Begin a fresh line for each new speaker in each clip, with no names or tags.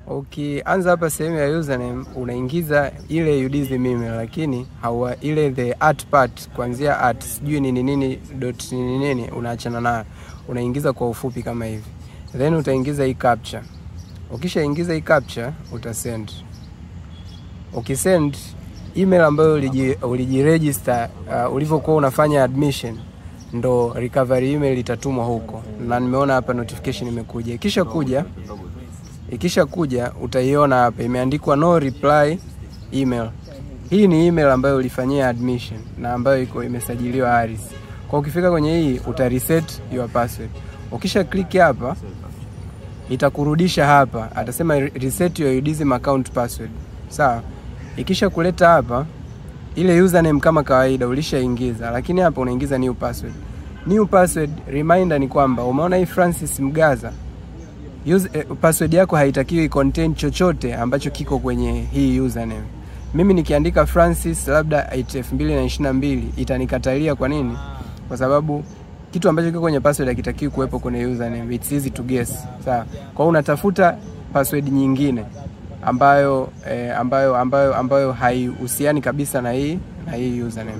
Ukianza hapa sehemu ya username unaingiza ile UDSM email, lakini hawa ile the at part kuanzia at sijui nini nini dot nini nini unaachana nayo, unaingiza kwa ufupi kama hivi, then utaingiza hii captcha. Ukishaingiza hii captcha utasend. Ukisend email ambayo ulijiregister ulivyokuwa unafanya admission, ndo recovery email itatumwa huko, na nimeona hapa notification imekuja. Ikisha kuja utaiona hapa imeandikwa no reply email. Hii ni email ambayo ulifanyia admission na ambayo iko imesajiliwa ARIS. Kwa ukifika kwenye hii uta reset your password. Ukisha click hapa itakurudisha hapa, atasema reset your UDSM account password. Sawa. Ikisha kuleta hapa ile username kama kawaida ulishaingiza, lakini hapa unaingiza new password. New password reminder ni kwamba umeona hii Francis Mgaza, password yako haitakiwi contain chochote ambacho kiko kwenye hii username. Mimi nikiandika Francis labda 2022 itanikatalia. Kwa nini? Kwa sababu kitu ambacho kiko kwenye password hakitakiwi kuwepo kwenye username. It's easy to guess. Sawa. Kwa hiyo unatafuta password nyingine ambayo haihusiani kabisa na hii username.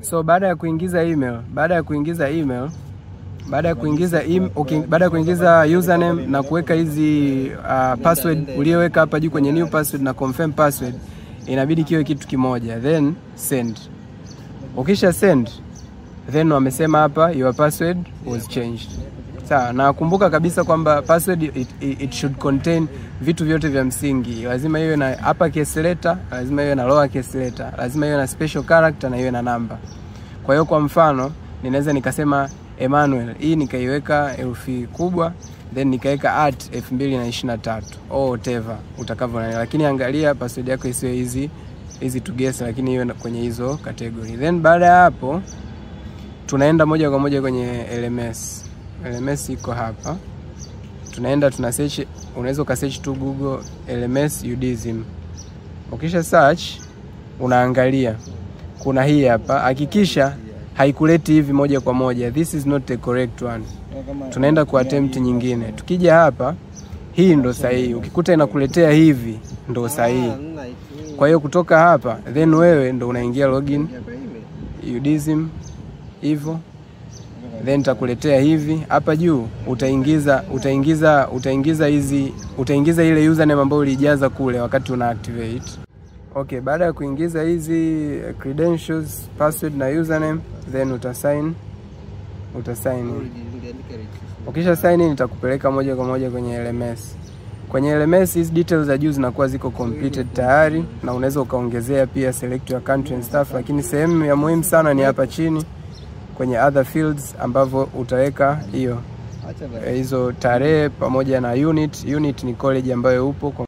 So baada ya kuingiza email, baada ya kuingiza email, baada ya kuingiza baada ya kuingiza username na kuweka hizi password uliyoweka hapa juu kwenye new password na confirm password, inabidi kiwe kitu kimoja, then send. Ukisha send, then wamesema hapa your password was changed. Sawa, na kumbuka kabisa kwamba password it should contain vitu vyote vya msingi. Lazima iwe na upper case letter, lazima iwe na lower case letter, lazima iwe na special character na iwe na namba. Kwa hiyo kwa mfano ninaweza nikasema Emmanuel, hii nikaiweka herufi kubwa, then nikaweka at 2023 or whatever utakavyo, lakini angalia password yako isiwe hizi easy to guess, lakini iwe kwenye hizo category. Then baada ya hapo tunaenda moja kwa moja kwenye LMS. LMS iko hapa. Tunaenda tuna search, unaweza ukasearch tu Google LMS UDSM. Ukisha search unaangalia kuna hii hapa, hakikisha haikuleti hivi moja kwa moja. This is not the correct one. Tunaenda kwa attempt nyingine. Tukija hapa, hii ndo sahihi. Ukikuta inakuletea hivi ndo sahihi. Kwa hiyo kutoka hapa then wewe ndo unaingia login UDSM hivyo, then takuletea hivi hapa juu utaingiza hizi, utaingiza ile username ambayo ulijaza kule wakati una activate. Okay, baada ya kuingiza hizi credentials, password na username, then utasign in. Ukisha sign in itakupeleka moja kwa moja kwenye LMS. Kwenye LMS hizi details za juu zinakuwa ziko completed tayari, na unaweza ukaongezea pia select your country and stuff, lakini sehemu ya muhimu sana ni hapa chini kwenye other fields ambavyo utaweka hiyo hizo tarehe pamoja na unit. Unit ni college ambayo upo kwa